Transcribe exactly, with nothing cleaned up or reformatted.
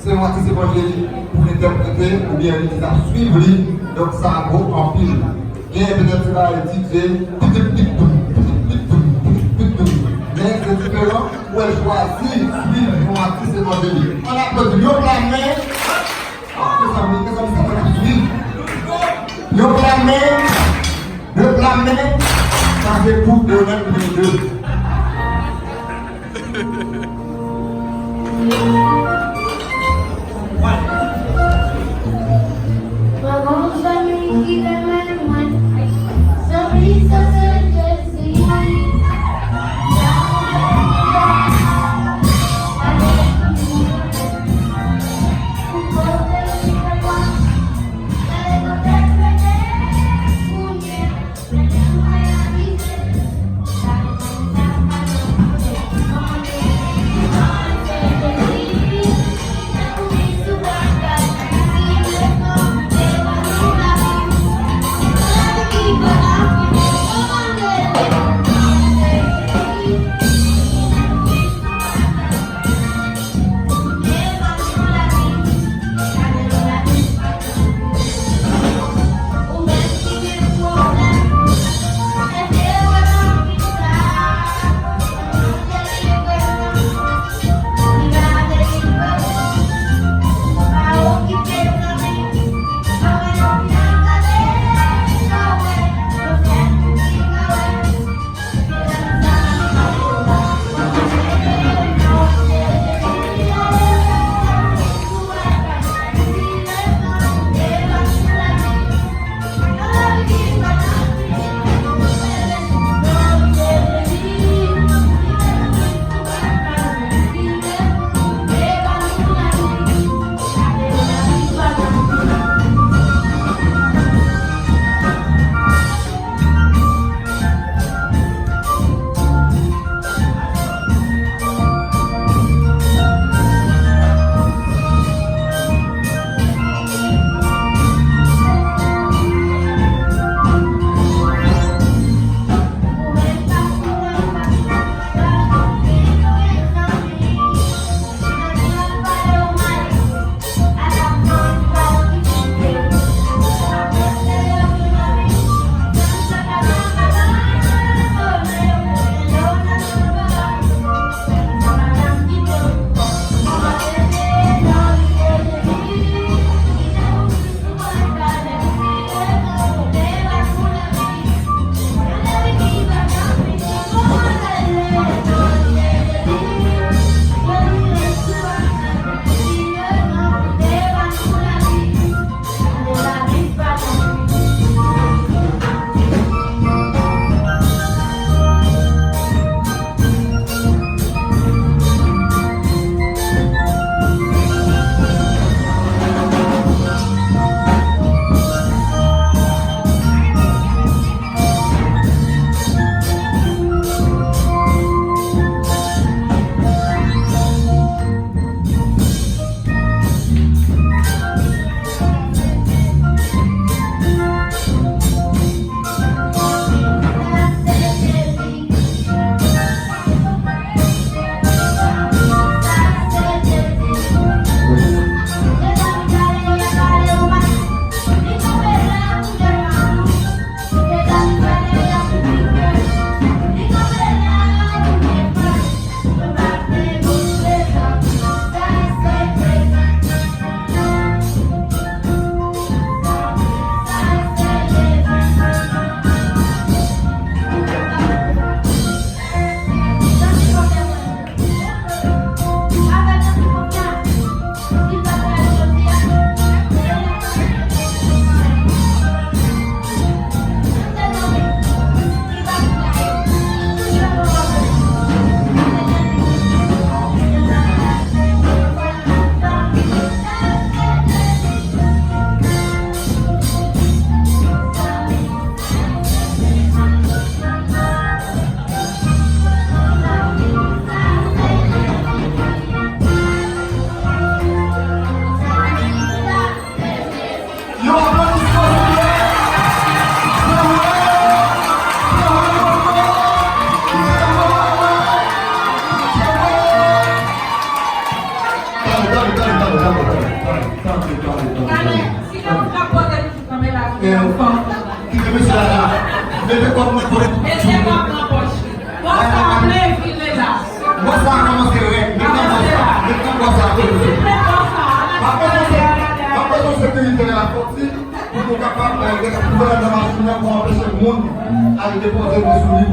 Se yon atis evanjelik pou l entèprete oubyen li ki t ap swiv li, donk sa gwo anpil. Genyen petèt se bagay DJ, pitit pit poum, pitit pit poum, pitit pit poum. Men se diferan, ou wè l chwazi swiv yon atis evanjelik. Ann aplodi l, yon pla men. Mezanmi, mezanmi, sa fè n ap swiv. Yon pla men, yon pla men, sa se pou Donald Trump. Mwen gon fanmi ki renmen mwen. Sanplis, sa se Jezi. Tande, tande, tande, tande, tande. Kite mesye la la. Mete kòb nan pòch. Mete kòb nan pòch. Bòs la vle vire la. Bòs la kòmanse rèd. Met nan bòs la. Met nan bòs la. Tout de suite, met bòs la. Pa bezwen se-, pa bezwen sekirite la sòti pou nou kapab, eh, retire nan machin nan pou anpeche moun al depoze nou sou li.